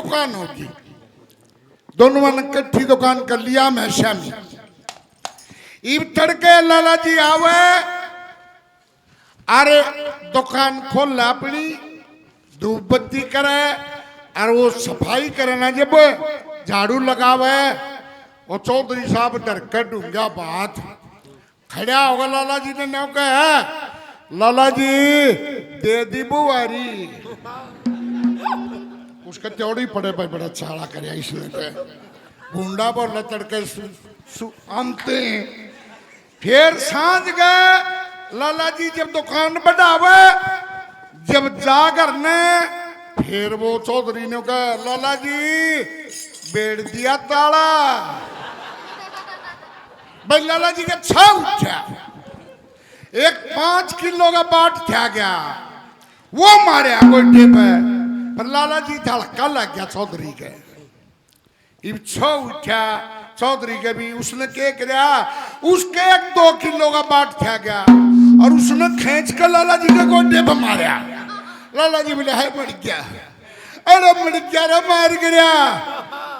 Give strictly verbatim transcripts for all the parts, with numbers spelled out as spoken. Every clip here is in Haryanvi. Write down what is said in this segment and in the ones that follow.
दुकान होगी, दोनों ने इकट्ठी दुकान कर लिया हमेशा में। इब तड़के लाला जी आवे, अरे दुकान खोल अपनी, धूप बत्ती करे, और वो सफाई करे ना, जब झाड़ू लगावे, वो चौधरी साहब डर के डूंगा बात खड़ा होगा। लाला जी ने न्यू कहा, "लाला जी, दे दी बुआरी।" उसके त्योड़ी पड़े पे बड़ा चाला करे इसने तो। भूंडा बोला तड़के सु, सु, आमते हैं। फिर सांझ गए, लाला जी जब दुकान बढ़ावे, जब जा घर ने, फिर वो चौधरी ने कहा, "लाला जी, बेड़ दिया ताला।" भाई लाला जी के छह उठा, एक पांच किलो का बाट था गया, वो मारया गोड्डे पे, पर लाला जी था हल्का लग गया चौधरी के। इब छो उठा चौधरी के भी, उसने के करया, उसके एक दो किलो का बाट था गया और उसने खींच के लाला जी के गोड्डे पे मारया। लाला जी बोले, "हाय मर गया, अरे मर गया रे, मार गिरया।"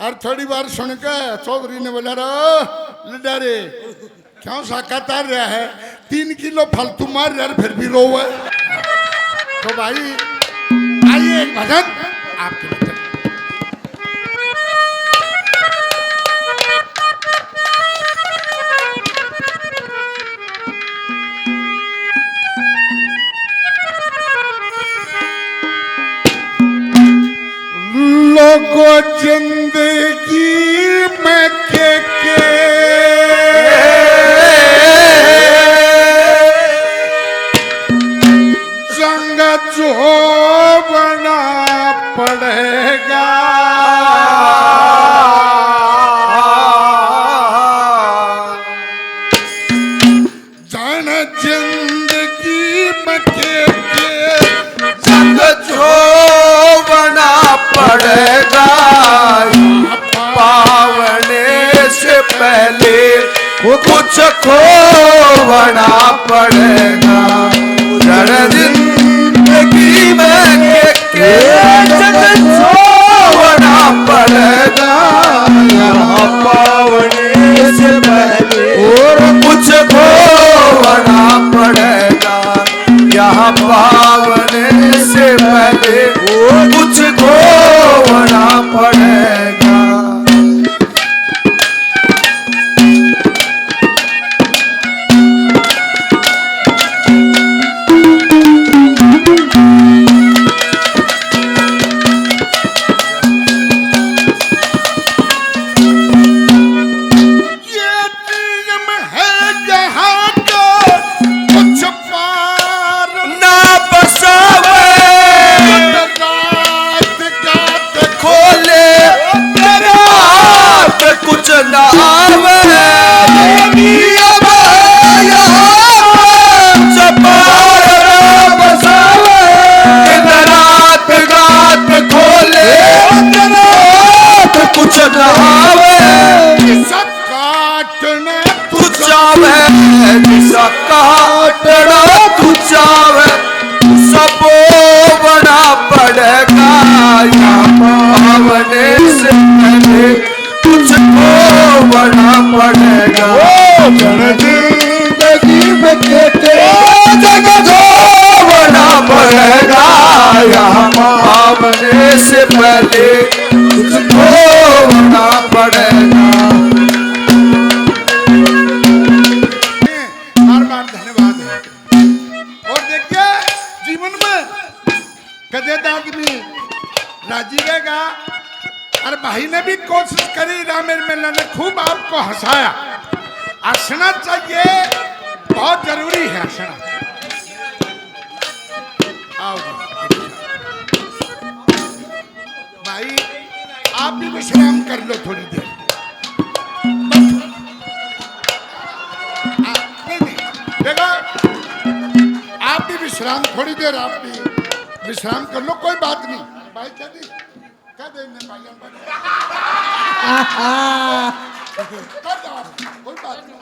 और थोड़ी बार सुन के चौधरी ने बोला, "रे लड्डा रे, क्यों साका तार रहा है? तीन किलो फालतू मार रहा है, फिर भी रोवे।" तो भाई, आइए एक भजन आपके लिए। लोगो जिंदगी में के के जंग जोड़ना पड़ेगा। जान जिंदगी में के के जंग जोड़ना पड़ेगा। पावने से पहले वो कुछ खोवना पड़ेगा। जान जिंदगी में के के जंग जोड़ना पड़ेगा। यहाँ पावने से पहले और कुछ खोवना पड़ेगा। यहाँ पावने से पहले और कुछ खोवना पड़ेगा। ये नियम है यहाँ का, कुछ पार ना बसावे। रात गात खोले, रात कुछ ना आवे। अब यहाँ चपार ना बसावे। रात गात खोले, रात कुछ ना आवे। काटना तू चावे, जिसा काटना तू चावे, सब बड़ा पड़ेगा। यहाँ पावने से पहले कुछ खोवना पड़ेगा। ओ, जन जिंदगी में के के जंग जोड़ना पड़ेगा। यहाँ पावने से पहले कुछ खोवना पड़ेगा। बार बार धन्यवाद है। और देखिए, जीवन में कदे तो आदमी राजी रहेगा। और भाई ने भी कोशिश करी, रामेर मेला ने खूब आपको हंसाया। हंसना चाहिए, बहुत जरूरी है हंसना। आओ जी। भाई, आप भी विश्राम कर लो थोड़ी देर। बस। आ, नहीं, नहीं, देखो, आप भी विश्राम, थोड़ी देर आप भी विश्राम कर लो, कोई बात नहीं। भाई, क्या नहीं? क्या देंगे भाई, हम बड़े। कर दो आप, कोई बात नहीं।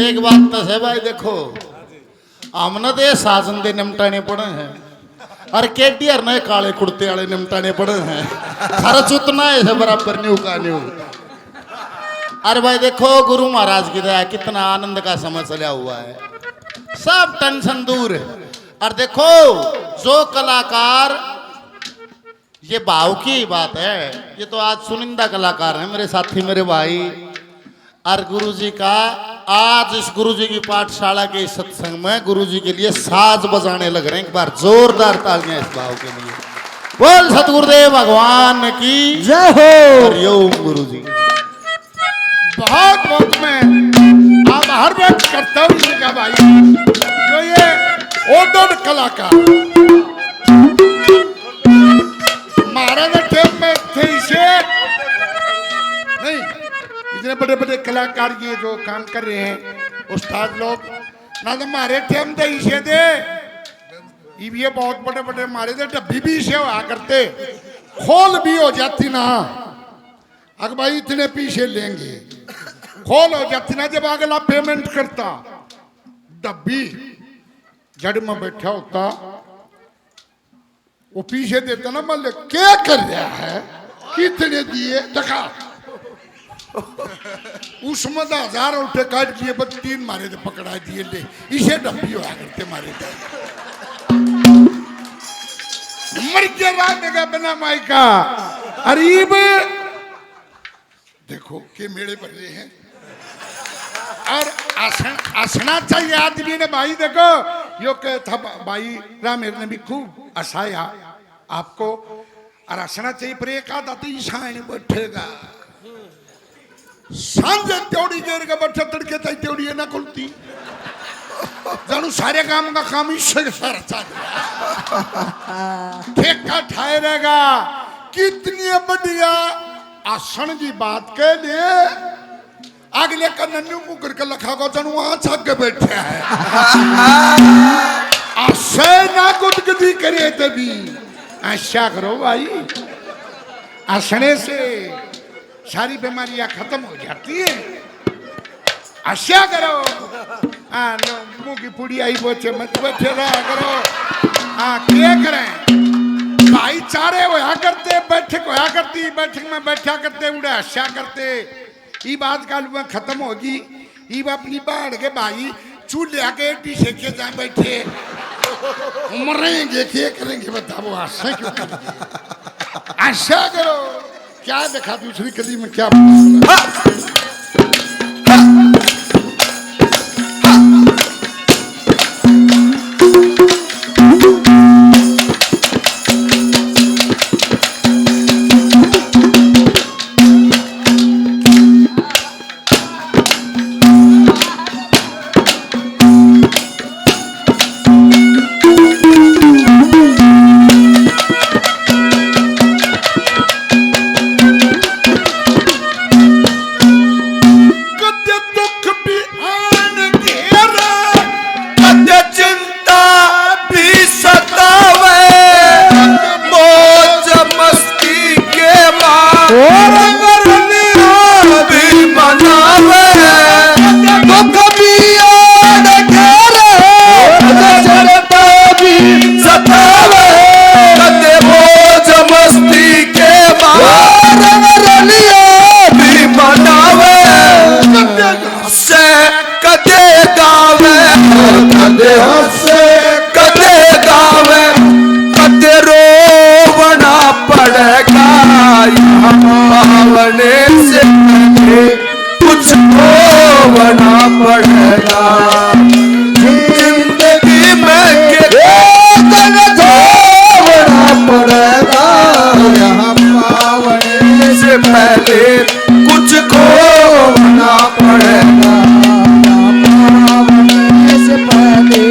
एक बात तो है भाई, देखो, हमने तो ये साजन दे निमटाने पड़े हैं। और केडीआर ने काले कुर्ते वाले निमटाने पड़े हैं। खर्च उतना है, बराबर न्यू का न्यू। अरे भाई देखो, गुरु महाराज की दया, कितना आनंद का समय चला हुआ है, सब टेंशन दूर है। और देखो, जो कलाकार, ये भाव की बात है, ये तो आज चुनिंदा कलाकार है, मेरे साथी, मेरे भाई। और गुरु जी का, आज इस गुरु जी की पाठशाला के सत्संग में गुरु जी के लिए साज बजाने लग रहे हैं। एक बार जोरदार तालियां इस भाव के लिए। बोल सतगुरुदेव भगवान की जय हो। हरिओम गुरु जी। बहुत बहुत मैं आभार व्यक्त करता हूँ इनका भाई, जो ये ओदन कलाकार, महाराज टेम में थे इसे नहीं, इतने बड़े बड़े कलाकार ये जो काम कर रहे हैं उस्ताद लोग, ना तो हमारे टेम थे इसे थे। इब ये बहुत बड़े बड़े हमारे थे, डब्बी भी इसे होया करते, खोल भी हो जाती ना। अक भाई इतने पीछे लेंगे, खोल हो जाती ना। जब अगला पेमेंट करता, डब्बी जड़ में बैठा होता, वो पीछे देता ना, मान ले क्या कर रहा है, कितने दिए दिखा। उसमें तो हजार उल्टे काट दिए, बस तीन मारे तो पकड़ा दिए, ले इसे डब्बी होया करते मारे तो। मर गया रात का बिना माई का। अरीब देखो के मेले भर रहे हैं। और हंसण-, हंसना चाहिए आदमी ने भाई। देखो यो कहता भाई राम ने भी खूब हंसाया आपको, और हंसना चाहिए, पर एक आधा तो ईशान बैठेगा। सांझे त्योड़ी गेर के बैठे, तड़के ताई त्योड़ी ना खुलती। जानू सारे काम का काम इससे सारा चल रहा। ठेका ठाए रहेगा। कितनी बढ़िया आसन की बात कह दे। अगले का नन्नू मुकर के लखा को जानू आ छक के बैठा है। आसे ना गुदगुदी करे तभी। आशा करो भाई, हंसने से सारी बीमारियां खत्म हो जाती है। आशा करो। हाँ, नो, मुंह की पुड़ी आई बोचे मत बैठे रहा करो। हाँ, क्या करें, भाईचारे होया करते, बैठक होया करती, बैठक में बैठा करते, उड़े हंसा करते। इब आजकल वह खत्म होगी। इब अपनी बाढ़ के भाई चूल्हे के टीसे के जा बैठे मरेंगे, क्या करेंगे बताओ? आशा क्यों करेंगे? आशा करो। क्या देखा दूसरी गली में क्या? कदे दुख भी आन घेरे, कदे चिंता भी सतावे, मौज मस्ती के मारे और रंग रलिया भी मनावे। दुख भी आन घेरे, कदे चिंता भी सतावे, कदे मौज मस्ती के मारे और रंग रलिया भी मनावे। हंसे कदे गावे, कदे हंसे कदे गावे, कदे रोवना पड़ेगा। यहाँ पावने से पहले कुछ खोवना पड़ेगा। जिंदगी में के खोवना पड़ेगा। यहाँ पावने से पहले कुछ खोना पड़ेगा, पावने से पहले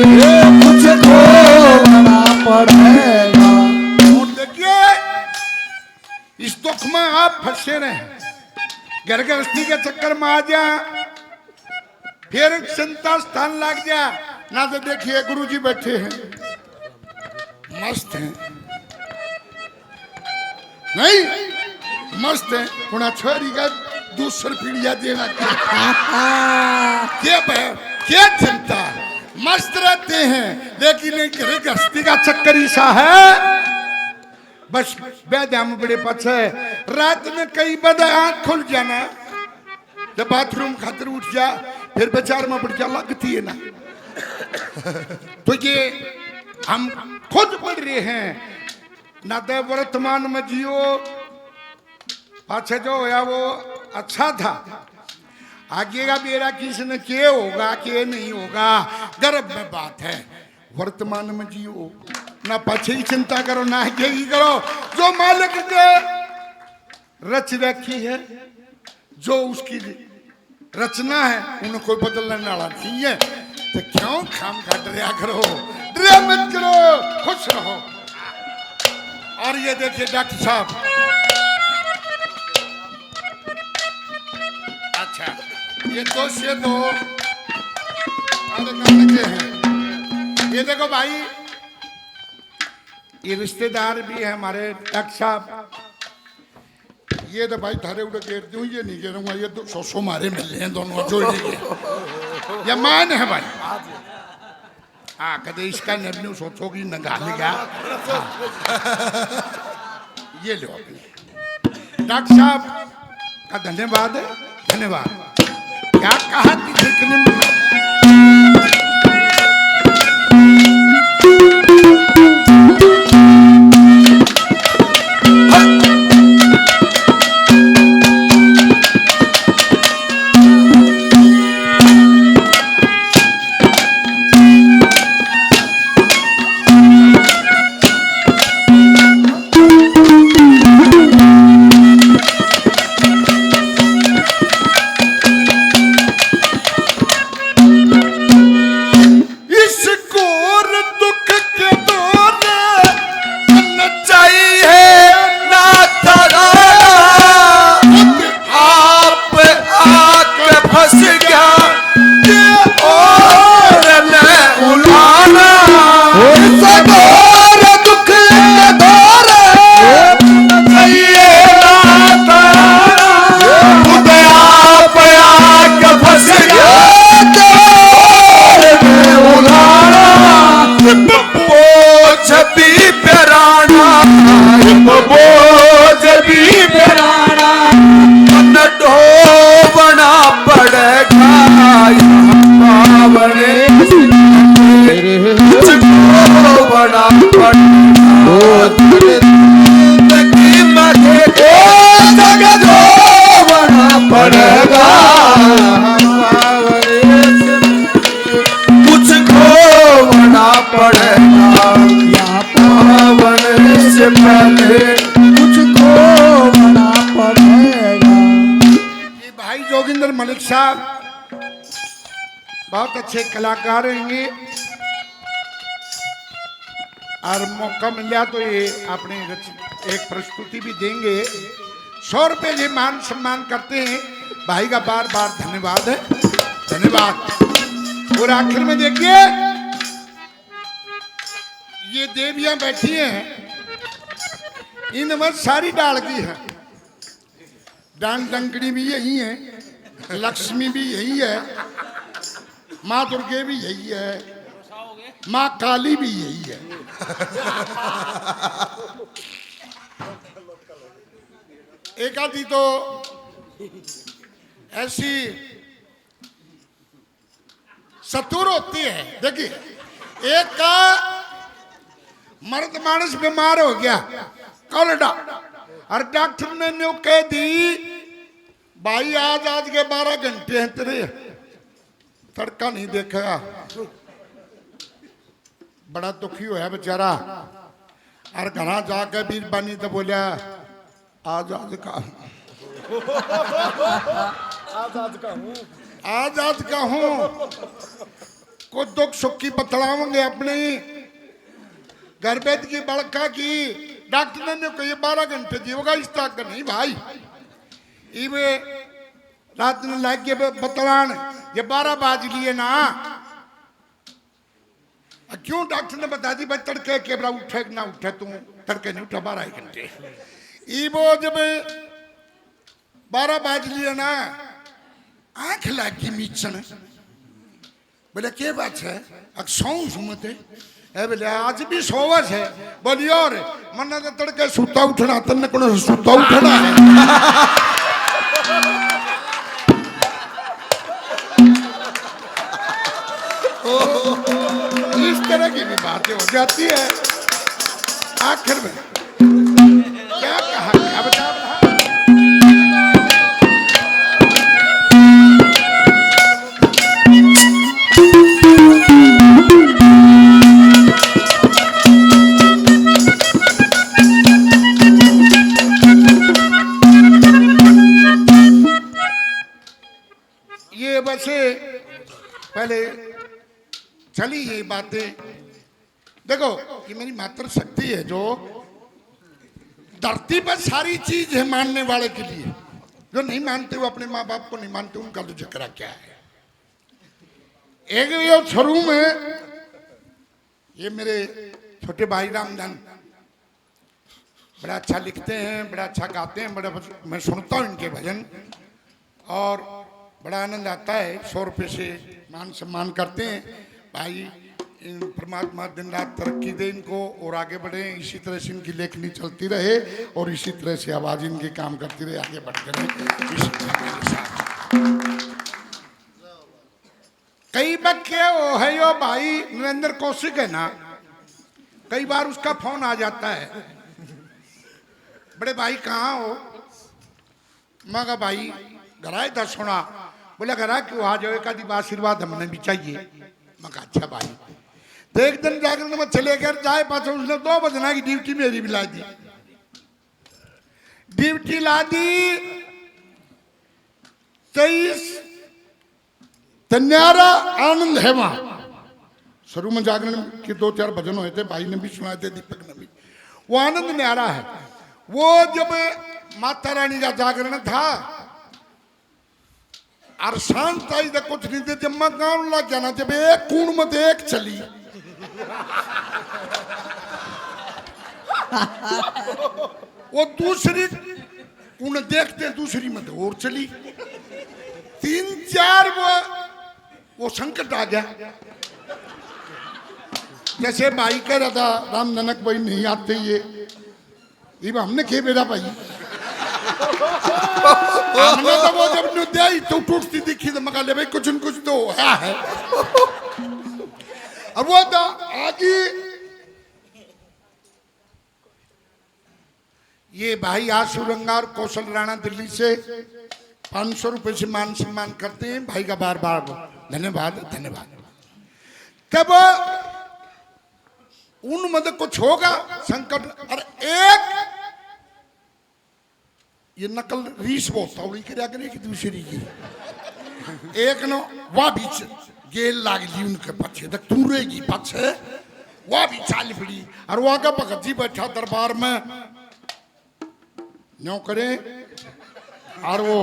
कुछ खोना पड़ेगा। और देखिए, इस दुख में आप फंसे रहे, घर गृहस्थी के चक्कर में आ जा, फिर चिंता स्थान लग जा ना। तो देखिए, गुरु जी बैठे हैं, मस्त हैं, नहीं मस्त है, उन्हें छोरी का दूसर पीढ़िया देना क्या? क्या ब-, क्या चिंता? मस्त रहते हैं, लेकिन एक गृहस्थी का चक्कर ऐसा है, बस बेदाम बड़े पाछे। रात में कई बजे आंख खुल जाना, जब बाथरूम खातर उठ जा, फिर बाजार में बढ़ जा, लगती है ना। तो ये हम खुद पढ़ रहे हैं, ना तो वर्तमान में जियो, पाछे जो होया वो अच्छा था, आगे का बेरा किसने के होगा, के नहीं होगा, गर्भ में बात है। वर्तमान में जियो, ना पाछे की चिंता करो, ना आगे की करो। जो मालिक ने रच रखी है, जो उसकी रचना है, उन्हें कोई बदलने वाला नहीं है। तो क्यों खाम खा डरया करो, डरया मत करो, खुश रहो। और ये देखिए डॉक्टर साहब, अच्छा, ये दो से दो, अरे कहाँ लगे हैं? ये देखो भाई, ये रिश्तेदार भी है हमारे डॉक्टर साहब। ये तो भाई थारे उड़े गेर दूं, ये नहीं गेरूंगा, ये तो सौ सौ मारे मिल रहे हैं दोनों जो ही नहीं गेर। ये मान है भाई। हाँ, कदे इसका निर्णय सोचोगी नंगा लिया। हाँ। ये लो अपने डॉक्टर साहब का धन्यवाद है, धन्यवाद। क्या कहा कि जितने इस घोर दुख के दौर में चाहिए ना तराना। आप आके फंस गया ये और न उलाना। ओ सगोर दुख के दौर चाहिए ना तारा। खुद आप आके फंस गया ये और न उलाना। बोझ भी पिराना, बोझ भी पिराना, मन ढोवना पड़ेगा, पावने कुछ ढोवना पड़ेगा। जिंदगी में देखो, जग ढोवना पड़ेगा, पावने कुछ खोना पड़ेगा, यहाँ पावन से पहले कुछ खोना पड़ेगा। ये भाई जोगिंदर मलिक साहब बहुत अच्छे कलाकार हैं, और मौका मिला तो ये अपनी रच-, एक प्रस्तुति भी देंगे। सौ रुपए ये मान सम्मान करते हैं। भाई का बार बार धन्यवाद है, धन्यवाद। और आखिर में देखिए, ये देवियां बैठी हैं, इनमें सारी डाल की है। डांग डंगड़ी भी यही है, लक्ष्मी भी यही है, माँ दुर्गे भी यही है, माँ काली भी यही है। एक आधी तो ऐसी सतुर होती है। देखिए, एक का मर्द मानस बीमार हो गया, कोलडा, और डॉक्टर ने न्यू कह दी, भाई, आज, आज के बारह घंटे हैं तेरे, तड़का नहीं देखेगा। बड़ा दुखी होया बेचारा, और घरा जाके बीरबानी तो बोलिया, आज, आज का, आज, आज का हूँ, आज, आज का हूँ। कुछ दुख सुख की बतलावेंगे अपने ही घर बैठ की बड़का की। डॉक्टर ने कही, बारह घंटे जीवेगा, इस तक नहीं भाई। इब रात ने लाग गए ब-, बतलान, ये बारह बाज लिए ना। आ, क्यों डॉक्टर ने बता दी, भाई, तड़के के बरा उठे कि ना उठे, तू तड़के नहीं उठा बारह एक घंटे। इब जब बारह बाज लिए ना, आंख लाग गई मीचन। बोले, "के बात है?" "अक सौ सुमते।" "ए बोले, आज भी सोवस है?" बोली, "और मन्ना तो तड़के सुता उठना, तन्ने कौन सुता उठना है?" इस तरह की भी बातें हो जाती है आखिर में। क्या कहा, क्या बता रहा? ये बस पहले चली ये बातें। देखो, ये मेरी मात्र शक्ति है जो धरती पर सारी चीज है मानने वाले के लिए। जो नहीं मानते, वो अपने माँ बाप को नहीं मानते, उनका तो झगड़ा क्या है। एक ये शुरू में ये मेरे छोटे भाई रामधन बड़ा अच्छा लिखते हैं, बड़ा अच्छा गाते हैं, बड़ा, मैं सुनता हूँ इनके भजन और बड़ा आनंद आता है। सौ रुपये से मान सम्मान करते हैं भाई। इन परमात्मा दिन रात तरक्की दे इनको और आगे बढ़े, इसी तरह से इनकी लेखनी चलती रहे और इसी तरह से आवाज इनकी काम करती रहे, आगे बढ़ते रहे। इसी तरह के साथ कई बक्के हो है यो भाई नरेंद्र कौशिक है ना, कई बार उसका फोन आ जाता है, "बड़े भाई कहाँ हो?" मैं कहा, "भाई घरा ही था सुना।" बोले, "घरा क्यों, आ जाओ, एक आधी बार आशीर्वाद हमने भी चाहिए।" मैं कहा, "अच्छा भाई।" तो एक दिन जागरण में चले गए, जाए पाछे उसने दो भजना की ड्यूटी मेरी भी ला दी। ड्यूटी ला दी। तेईस, तो न्यारा आनंद है वहां। शुरू में जागरण के दो चार भजन हुए थे, भाई ने भी सुनाए थे, दीपक ने भी। वो आनंद न्यारा है। वो जब माता रानी का जागरण था, और शांत आई तो कुछ नहीं थे, जब मैं गान लग गया ना, जब एक कूण में तो एक चली, वो दूसरी कूण देखते, दूसरी में तो और चली, तीन चार वो, वो संकट आ गया। जैसे भाई कह रहा था, "राम ननक भाई नहीं आते ये।" इब हमने के बेरा भाई, हमने तो वो जब नु दे आई तो टूटती दिखी, तो मका ले भाई, कुछ न कुछ तो होया है। अब वो तो आगे ये भाई आशु रंगा और कौशल राणा दिल्ली से पाँच सौ रुपए से मान सम्मान करते हैं भाई का, बार बार धन्यवाद, धन्यवाद। तब उनमें तो कुछ होगा संकट। और एक ये नकल रीस बहुत तौली करया करे एक दूसरी की। एक न वह भी च-, गेल लाग ली उनके पाछे, तो तू रहेगी पाछे, वह भी चाल पड़ी। और वह का भगत जी बैठा दरबार में, न्यों करे, और वो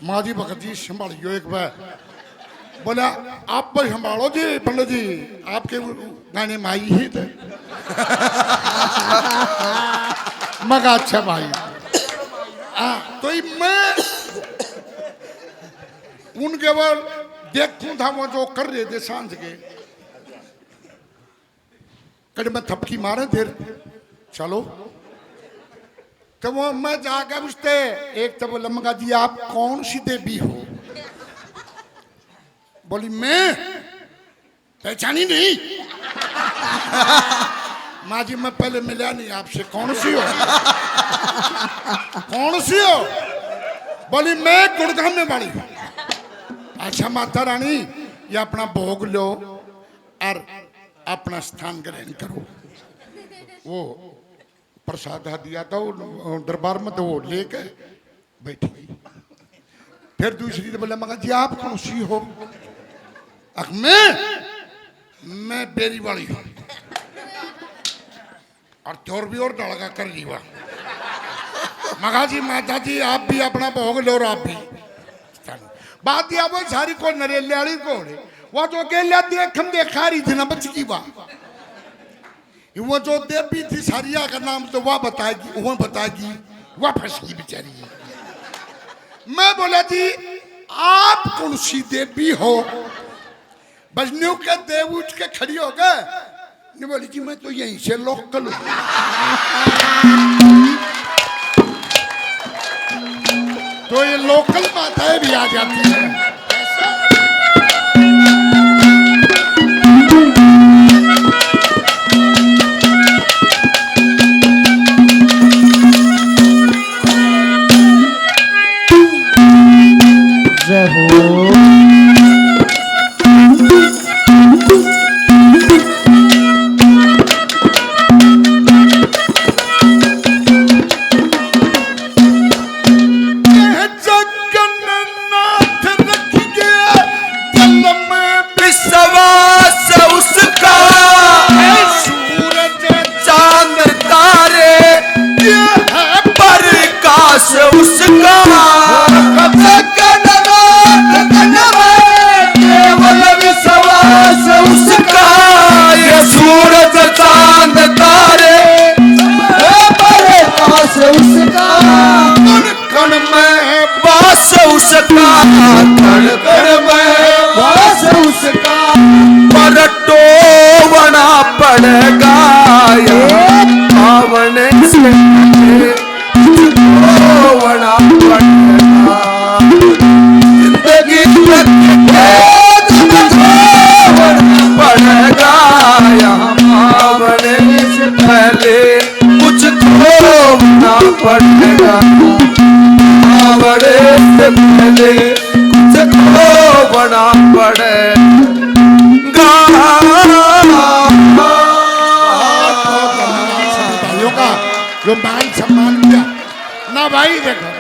माँ जी भगत जी संभालियो एक बार। बोला, "आप भाई संभालो जी पंडित जी, आपके गाने में आई ही थे।" मगा, "अच्छा भाई।" हाँ, तो ये मैं उनके बाद देखूं था वो जो कर रहे थे सांझ के। कड़े में थपकी मारे देर, चलो। तो वो मैं जाकर उसते एक तो बोला, "मगा जी, आप कौन सी देवी हो?" बोली, "मैं पहचानी नहीं।" "माँ जी, मैं पहले मिला नहीं आपसे, कौन सी हो?" "कौन सी हो?" बोली, "मैं गुड़गांव में वाली हूँ।" "अच्छा माता रानी, ये अपना भोग लो और अपना स्थान ग्रहण करो।" वो प्रसाद दिया था वो दरबार में, तो वो लेके बैठी। फिर दूसरी ने बोला, "मगा जी, आप कौन सी हो?" "अख मैं, मैं बेरी वाली हूँ।" और चोर भी और डलगा कर ली हुआ। "मगा जी, माता जी, आप भी अपना भोग लो और आप भी।" बात या वो सारी को नरेले वाली को रे। वो तो अकेला देख हम देखा रही थी ना, बच की बात। वो जो देवी थी सारिया का नाम तो वह बताएगी, वह बताएगी, वह फंस गई बेचारी। मैं बोला, "जी, आप कौन सी देवी हो?" बस न्यू के देव उठ के खड़ी हो गए। नहीं बोली जी, मैं तो यहीं से लोकल हूँ। तो ये लोकल माताएं भी आ जाती हैं। जय हो। जगन्नाथ रख गया दिल में विश्वास उसका। सूरज चांद तारे ये है प्रकाश उसका। जगन्नाथ तन में केवल विश्वास उसका। ये सूरज चांद तारे ये प्रकाश उसका। कण में वास उसका, कण कण में वास उसका। पर टोवना पड़ेगा यहाँ पावन से, टोवना पड़ेगा। जिंदगी में टोवना पड़ेगा यहाँ पावन से पहले। कुछ खोना पड़ेगा, आवड़े से पहले कुछ खोना पड़ेगा। भाइयों का जो मान सम्मान दिया ना भाई, देखो